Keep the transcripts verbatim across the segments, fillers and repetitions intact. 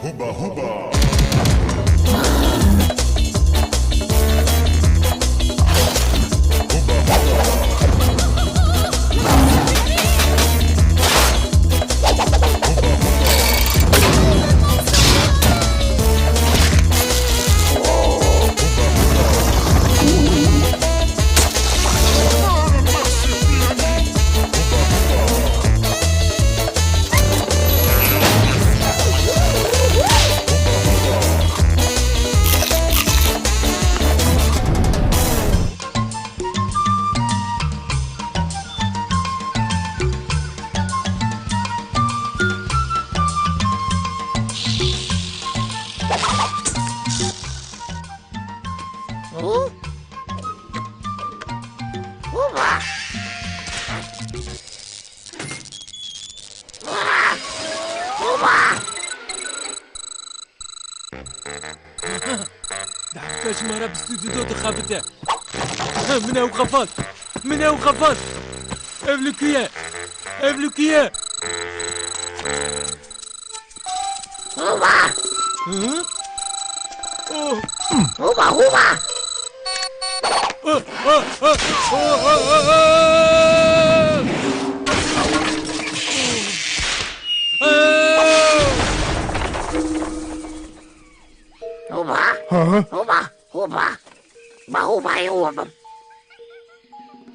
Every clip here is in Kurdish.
Huba huba. Dehka ji me re bîst û du do dixebite. Min ew xepat. Min ew xepat. Ev li ku ye? Ev li ku ye? Hı? Oh. Hûba, hûba. Hûba. Hı hı. Hûba, hûba. Ba hûba, hûba.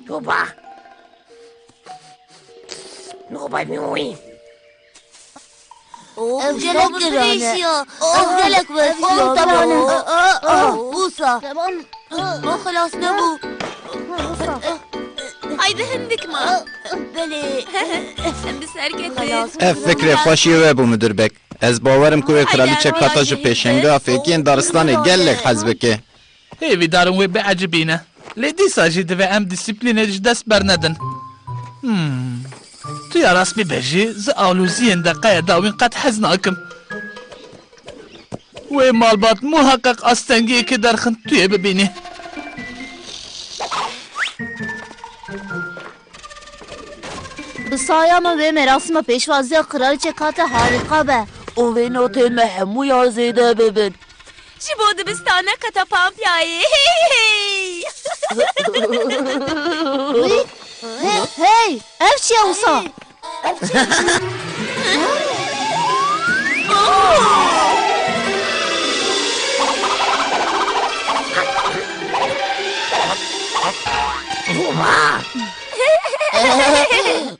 Hûba. Hûba, hûba. Ev gelek giran e. Ev gelek wezî ye. Wisa. Ma xilas nebû. Haydi hindik ma. Belê. Em bi ser ketin. Ev fikrê xweş yê we bû, Midir Beg. Ez bawerim ku wê Kraliçe Kata ji pêşengeha fêkiyên daristanê gelek hez bike. Hêvîdar im wê biecibîne. Lê dîsa jî divê em dîsîplînê ji dest bernedin. Hmm. Tu ya rast bibêjî, ji aloziyên deqeya dawîn qet hez nakim. Wê malbat muheqeq astengiyekê derxin tu yê bibînî. Bi saya min vê merasîma pêşwaziya Kraliçe Kata harîka be. Û vê notên me hemûya zêde bibin. Ji bo dibistana Kata Pampiyayê. Hey, hey, hey! Ev çi ye wisa?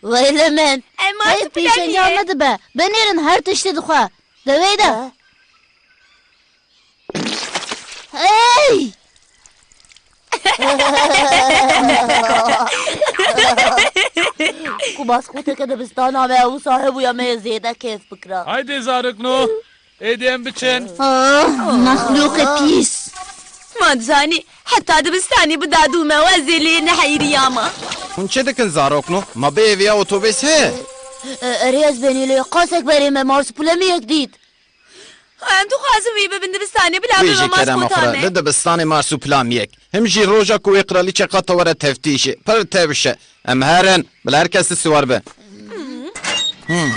Wey li min. Hey, pîşengiya me dibe. Binêrin, her tiştî dixwe. Di wê de. Hey! Ku baskoteke dibistana me wisa hebûya me yê zêde kêf bikira. Haydi zarokno, êdî em biçin. Ah, mexlûqê pîs. Ma dizanî, heta dibistanê bi dadû me wezê lê neheyriyama. Hûn çi dikin zarokno? Ma bêyî viya otobês heye? E, erê ez benî lê qasek berê me marsupîlamiyek dît. Em dixwazin wî bibin dibistanê, bila bibe maskota me. Li dibistanê marsupîlamiyek. Him jî roja ku wê Kraliçe Kata were teftîşê. Pir tevş e. Em herin. Bila her kes li siwar be. Hmm.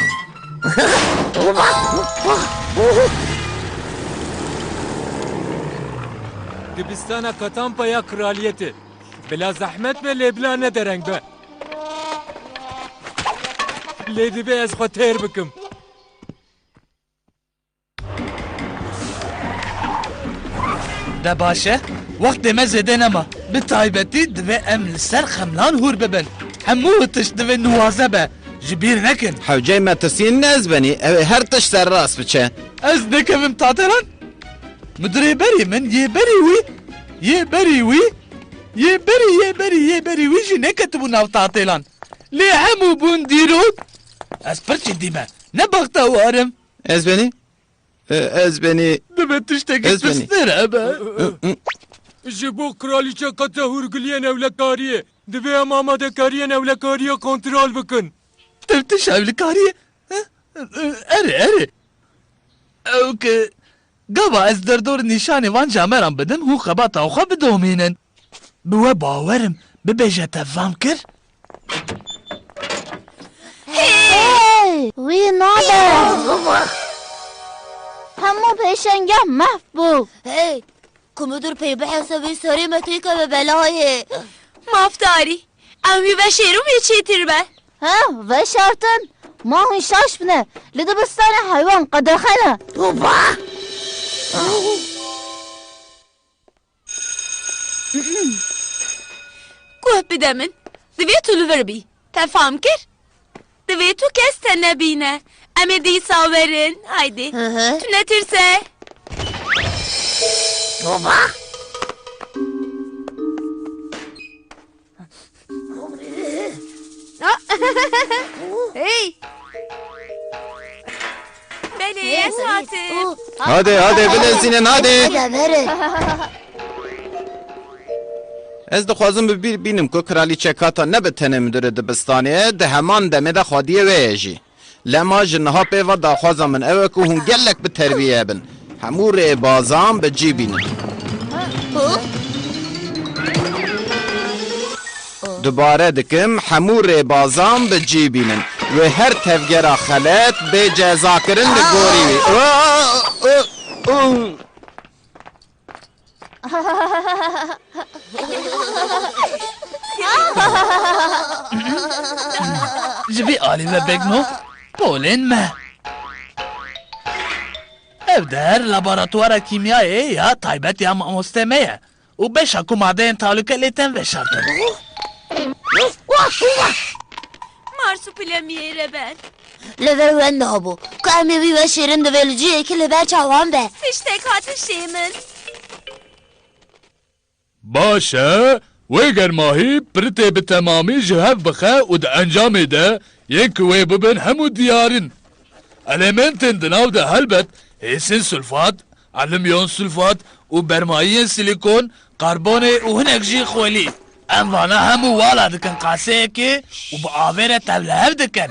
Dibistana Katampa ya Kraliyetê. Bila zehmet be lê bila ne dereng be. Lê divê ez xwe têr bikim. De baş e, wextê me zêde nema. Bi taybetî divê em li ser xemlan hûr bibin. Hemû tişt divê nuwaze be. Ji bîr nekin. Hewceyê metirsiyê ne ez benî, ew ê her tişt serrast biçe. Ez nekevim tatêlan? Midirê berî min, yê berî wî, yê berî wî, yê berî, yê berî, yê berî wî jî neketibû nav tatêlan. Lê hemû bûn dîrok. Ez pir cidî me. Ne bextewar im. Ez benî? E, ez benî? Divê tiştekî pişttir hebe. Hı, hı. Ji bo Kralîçe Kata hûrgiliyên ewlekariyê, divê em amadekariyên ewlekariyê kontrol bikin. Teftiş ewlekariyê? Hı? Erê, erê. Ew ki, gava ez derdor nîşanê van cameran bidim, hûn xebata xwe bidomînin. Bi we bawer im, bibêje te vam kir? Hey! Wî nabe! Hew çengeh mehf bû. Hey, ku midir pey bihese vê serê me têkeve belayê. Mafdarî, em wî veşêrin wê çêtir be. Ha, veşartin. Ma hûn şaş bine. Li dibistanê heywan qedexe ne. Baba! Guh bide min. Divê tu li vir bî. Te fam kir? Divê tu kes te nebîne. Em ê dîsa werin. Haydê. Hı hı. Tu netirse. Baba! Hey! Belê, ez hatim. Hadi, hadi, bilezînin, hadi. Hadi, verin. Ez dixwazim bi bîr bînim ku kralîçe Kata ne bi tenê midirê dibistanê ye, di heman demê de xwediyê wê ye jî. Lema ji niha pê ve daxwaza min ew e ku hûn gelek bi terbiye bin. Hemû rêbazan bi cî bînin. Dubare dikim, hemû rêbazan bi cî bînin. Wê her tevgera xelet bê cezakirin li gorî wî. Ji vî alî ve begno polên me. Ev der laboratuvara kîmyayê ya taybet ya mamostê me ye û beşa ku madeyên talûke lê tên veşartin. Marsupilami êre ber. Li vir wenda bû ku em ê wî veşêrin, divê li cihekî li ber çavan be. Tiştek hat hişê min. Baş e, wê germahî piritê bi temamî ji hev bixe û di encamê de yên ku wê bibin hemû diyar in. Elementên di nav de helbet hêsên sulfat, alumyon sulfat û bermayiyên silîkon, karbonê û hinek jî xwelî. Em vana hemû wala dikin qaseyekê û bi avê re tevlihev dikin.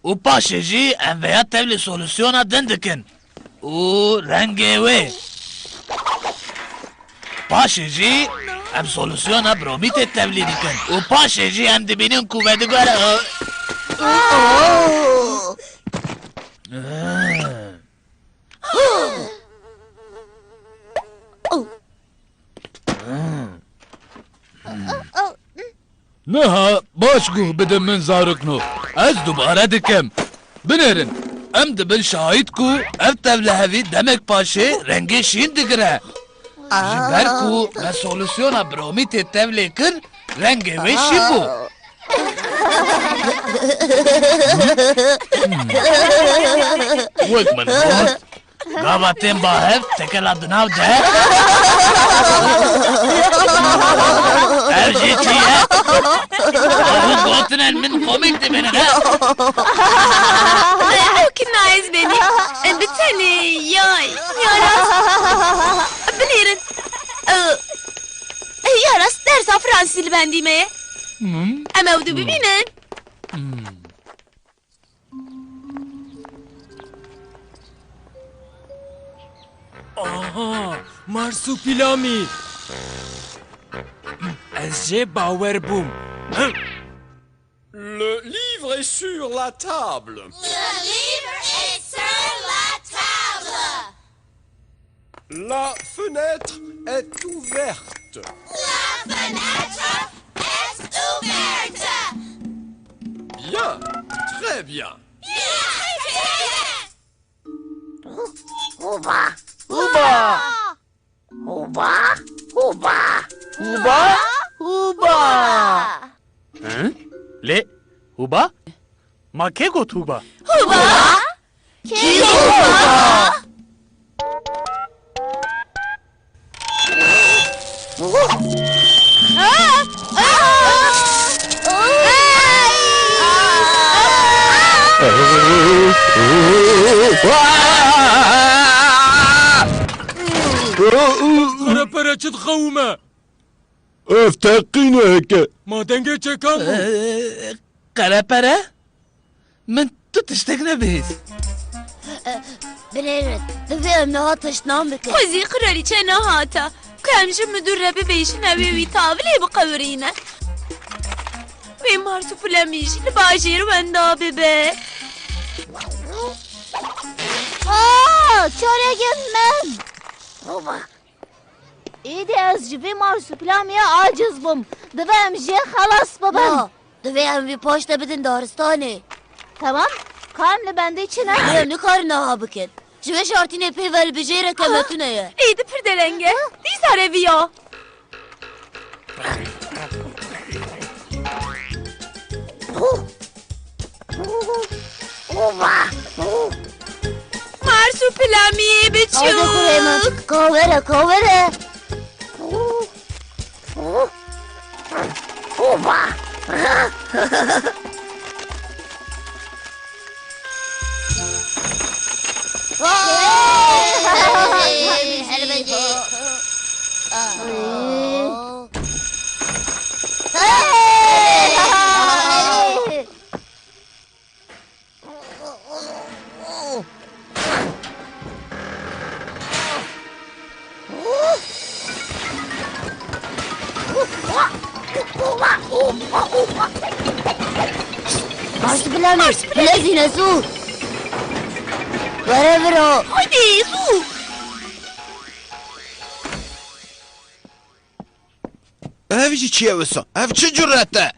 Û paşê jî em vêya tevlî solûsyona din dikin. Û rengê wê. Paşê jî em solûsyona bromîtê tevlî dikin. Û paşê jî em dibînin ku vedigere. Niha baş guh bidin min zarokno. Ez dubare dikim. Binêrin, em dibin şahîd ku ev tevlihevî demek paşê rengê şîn digire. Ji ber ku me solûsyona bromîtê tevlê kir, rengê wê şîn bû. Wek min got, gava tên ba hev, tekela di nav de. Ev jî çi ye? Hûn gotinên min komîk dibînin, he? Ew kina ez benî. Bi tenê, yay, ya rast. Binêrin. Ew, ya rast dersa Fransî li bendî me ye. Hmm. Em ew dibînin. Hmm. Aha, Marsupilami! Ez jê bawer bûm. Le livre est sur la table. Le livre est sur la table. La fenêtre est ouverte. La fenêtre est ouverte. Bien, très bien. Bien, très bien. Hûba! Hûba! Hûba! Hûba! Hûba! Hûba! Hı? Lê hûba? Ma kê got hûba? Hûba! Kî hûba? Pere pere çi dixewime? Ev teqînek e. Ma dengê çekan bû. Ee, qerepere? Min tu tiştek nebihîst. Binêrin, divê em niha tişt nan bikin. Xwezî qiralîçe nehata, ku em ji midur re bibêjin ew ê wî tavilê biqewirîne. Wê Marsupilami jî li bajêr wenda bibe. Aa, çorekên min! Êdî ez ji vê marsupilamiya aciz bûm. Divê em jê xelas bibin. Na, divê em vî paşte bidin daristanê. Temam, ka em li bendê çi ne? Em nikarin aha bikin. Ji vê şartînê pê ve li bijêreke metune ye. Êdî pir deleng e. Dîsa reviya. Marsuplamiyê biçûk. Hadi kurê min. Kawere, kawere. Marsupilami, bilezîne zû. Were viro. Haydi zû. Ev jî çi ye wisa? Ev çi cüret e?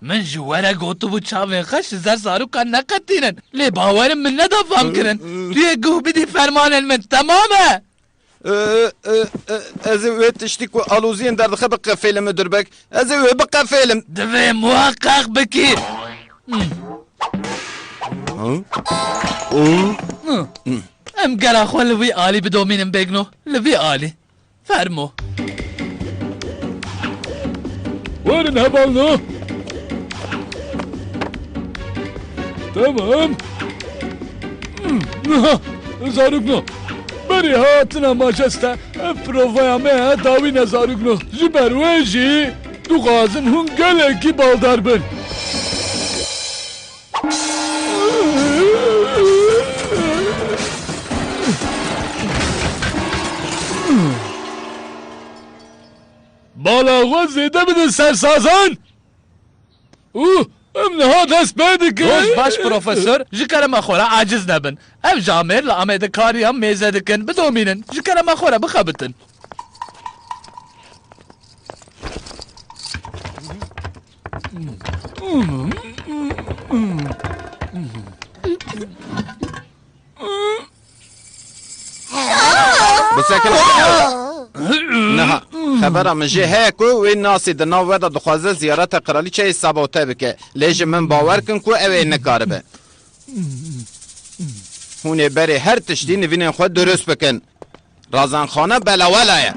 Min ji we re gotibû çavên xwe ji ser zarokan neqetînin. Lê bawerim min neda fam kirin. Tu yê guh bidî fermanên min, temam e? E, e, e, ez ê wê tiştî ku aloziyên derdixe biqefêlim, Midir Beg. Ez ê wê biqefêlim. Divê muheqeq bikî. Hı? Hı. Em gera xwe li vî alî bidomînin, Begno. Li vî alî. Fermo. Werin hevalno. Tamam. Niha, zarokno. Berî hatina majeste, ev provaya me ye, dawîne zarokno. Ji ber wê jî dixwazim hûn gelekî baldar bin. Bala xwe zêde bidin ser sazan û em niha dest pê dikin. Dost baş profesor, ji kerema xwe re aciz nebin. Ev camêr li Amedê kariya mêze dikin, bidomînin. Ji kerema xwe re bixebitin. Bisekin. Niha, xebera min jê heye ku wê Nasî di nav we de dixwaze ziyareta qiralîçeyê sabote bike. Lê ji min bawer kin ku ew ê nikaribe. Hûn ê berê her tiştî nivînên xwe durust bikin. Razanxane belawela ye.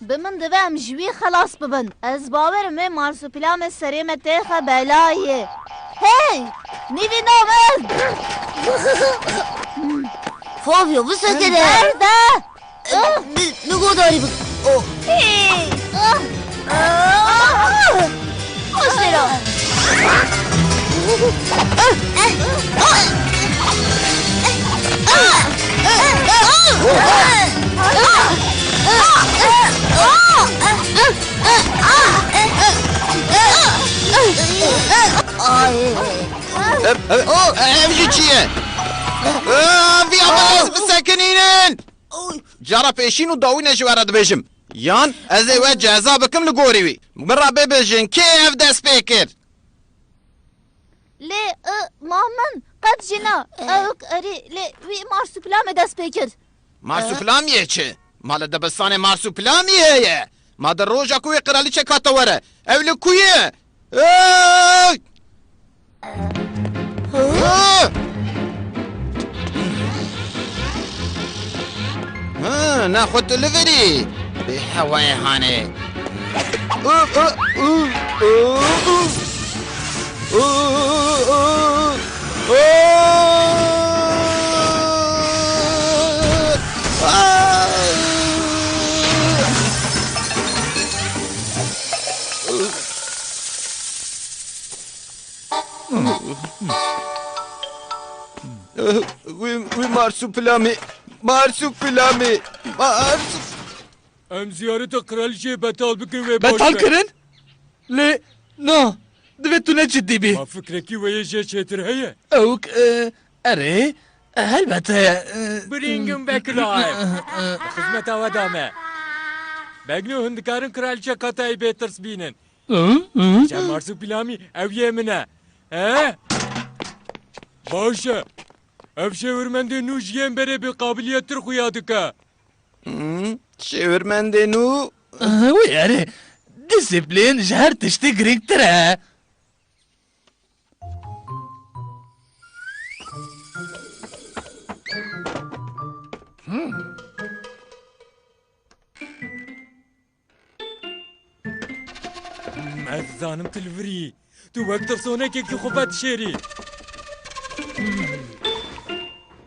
Bi min dibe em ji wî xelas bibin. Ez bawer im wê marsupilame serê me têxe belayê. Hey! Nîvîna min! Fabio, bisekine! Berde! Min, min godarî bik. Oh. Hey! Ah! Ah! Ostera! Ev, ev, ev jî çi ye? Aa, vî ambulans bisekinînin! Cara pêşîn û dawî ne ji we re dibêjim. Yan ez ê we ceza bikim li gorî wî. Min re bibêjin, kê ev dest pê kir? Lê, e, ma min qet jî na. Ew, erê, lê wî marsuplamê dest pê kir. Marsuplamiyê çi? Ma li dibistanê marsuplamî heye? Ma di roja ku wê qiralîçek hate were, ew li ku ye? Ey! Hı, nexwe tu li virî. Bê hewayê hanê. Wî, wî Marsupilami, Marsupilami, Marsu- Em ziyareta kraliçeyê betal bikin wê baş be. Betal kirin? Lê na, divê tu ne cidî bî. Ma fikrekî wê yê jê çêtir heye? Ew, e, erê, e, helbet heye. E, Bringin Bekirayê. Xizmeta we dame. Begno hûn dikarin kraliçe Katayê bêtirs bînin. Hı, hı. Sen Marsupilami, ew yê min e. He? Baş e. Ev şêwirmendê nû ji yên berê bi qabiliyetir xuya dike. Hmm, şêwirmendê nû? Wê erê, disiplîn ji her tiştî girîngtir e. Hmm. Hmm, ez dizanim tu li vir î. Tu wek tirsonekekî xwe vedişêrî. Hmm.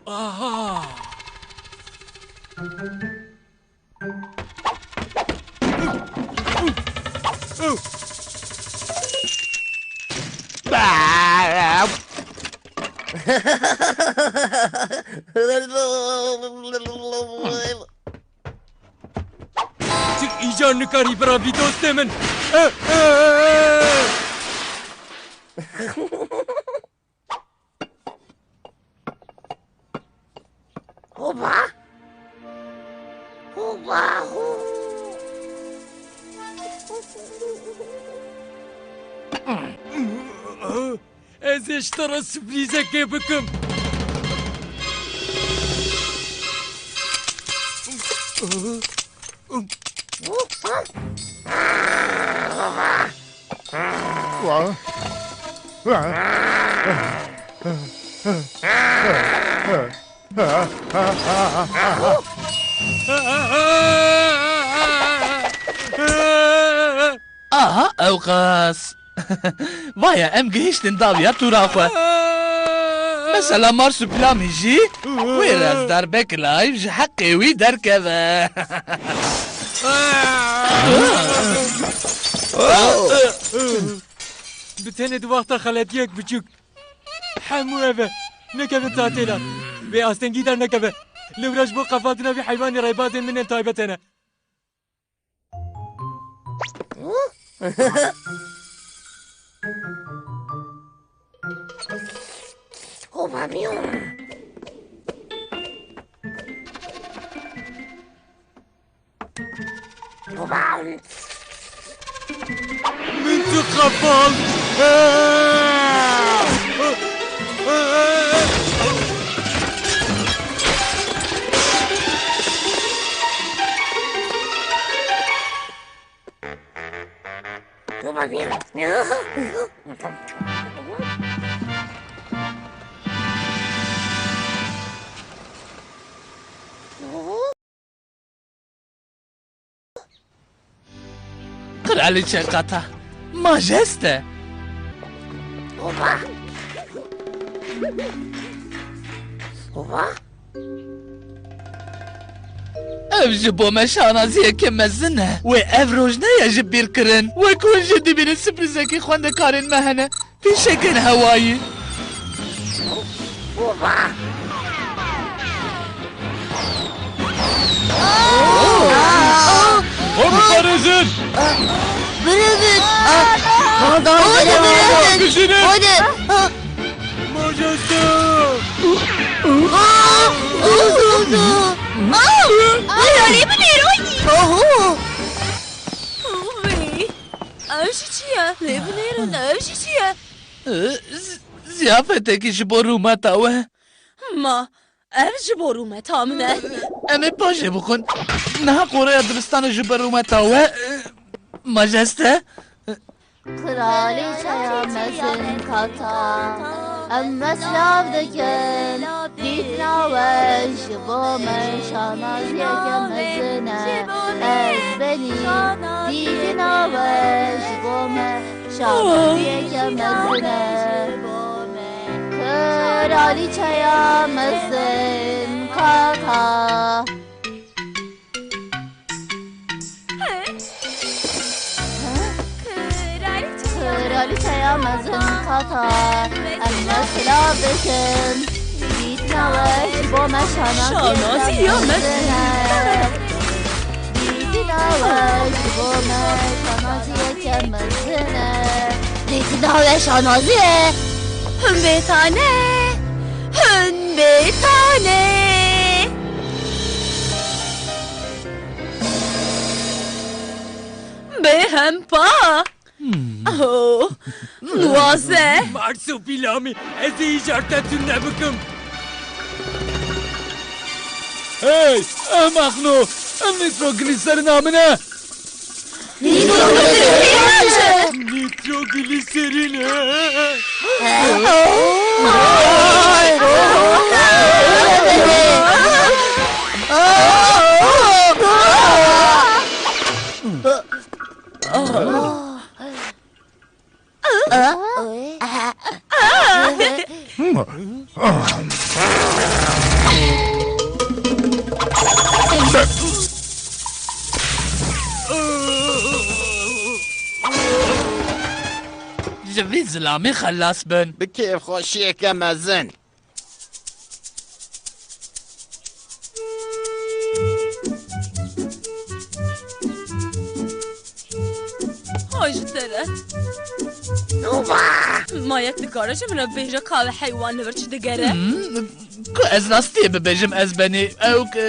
Aha! Tu îcar nikarî biravî dostê min. Hoba. Hoba ho. Ez ê ji te re sürprîzekê bikim. Aha, ewqas. Vaye, em gihîştin dawiya tûra xwe. Mesela Marsupilami jî wê rezdar Bekirayê ji heqê wî derkeve. Bi tenê di wexta xeletiyek biçûk. Hemû ev e. Nekevin tatêlan. Wê astengî dernekeve. Li wir ji bo qefaldina vî heywanê rêbazên min ên taybet hene. Hoba biyom. Hoba. Min tu qefal. Kraliçe Kata, majeste. Hoba. Hoba. Ev ji bo me şanaziyeke mezin e. Wê ev roj neye ji bîr kirin. Wek hûn jî dibînin sürprîzekî xwendekarên me hene. Fîşekên hewayî. Hûn biparêzin! Birevin! Hûn birevin! Hûn! Majeste! Aa! Aa! Aa! Aa! Lê binêrin! Oho! Wê! Ev jî çi ye? Lê binêrin, ev jî çi ye? Z-, ziyafetekî ji bo rûmeta we. Ma, ev ji bo rûmeta min e. Em ê paşê bixwin. Niha qoreya dibistanê ji bo rûmeta we, majeste. Kraliçeya mezin Kata, em me silav dikin. Dîtina we ji bo me şanaziyeke mezin e. Ez benî, dîtina we ji bo me şanaziyeke mezin e. Kraliçeya mezin Kata. Kraliçeya mezin Kata, em me silav dikin. Dîtina we ji bo me şanaziyeke Şanazî ya mezin e. Mezin e. Dîtina we ji bo me şanaziyeke mezin e. Dîtina we şanazî ye. Hûn bêtane. Hûn bêtane. Bêhempa. Hmm. Oh, nuwaze. Marsupilami, ez ê îcar te tune bikim. Hey, ehmaqno, ev nîtroglisîrîna min e. Nîtroglisîrîn e. Ji vî zilamî xelas bin. Bi kêfxweşiyeke mezin. Hay ji te re. Oba! Ma yek dikare ji min re bêje ka ev heywan li vir çi digere? Hmm, ku ez rastiyê bibêjim ez benî, ew ki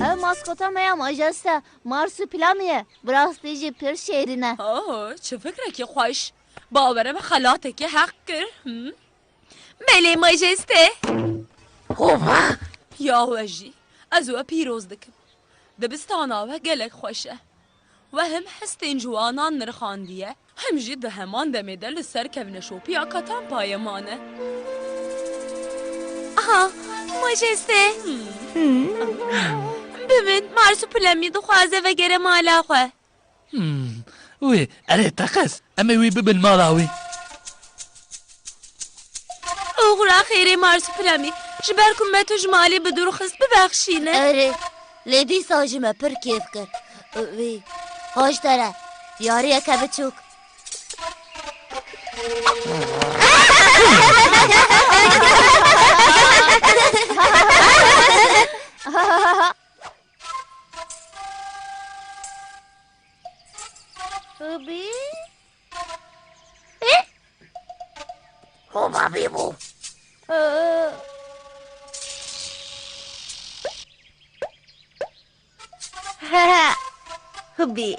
Ev maskota me ya majeste, Marsupilami ye. Bi rastî jî pir şêrîn e. Oh, çi fikrekî xweş. Bawere min xelatekî heq kir. Hmm. Belê, majeste. Hova! Ya we jî, ez we pîroz dikim. Dibistana we gelek xweş e. We him hestên ciwanan nirxandiye, him jî di heman demê de li ser kevneşopiya Katampayê mane. Aha, majeste. Hmm. Bibin, Marsupilami dixwaze vegere mala xwe. Hmm, wê, erê teqez, em ê wî bibin mala wî. Oxira xêrê Marsupilami, ji ber ku me tu ji malê bi dûr xist, bibexşîne. Erê, lê dîsa jî me pir kêf kir. Wî, hoş dere, yariyeke biçûk. Hubî? Eh? Hûn babî bû. Eh. Hubî.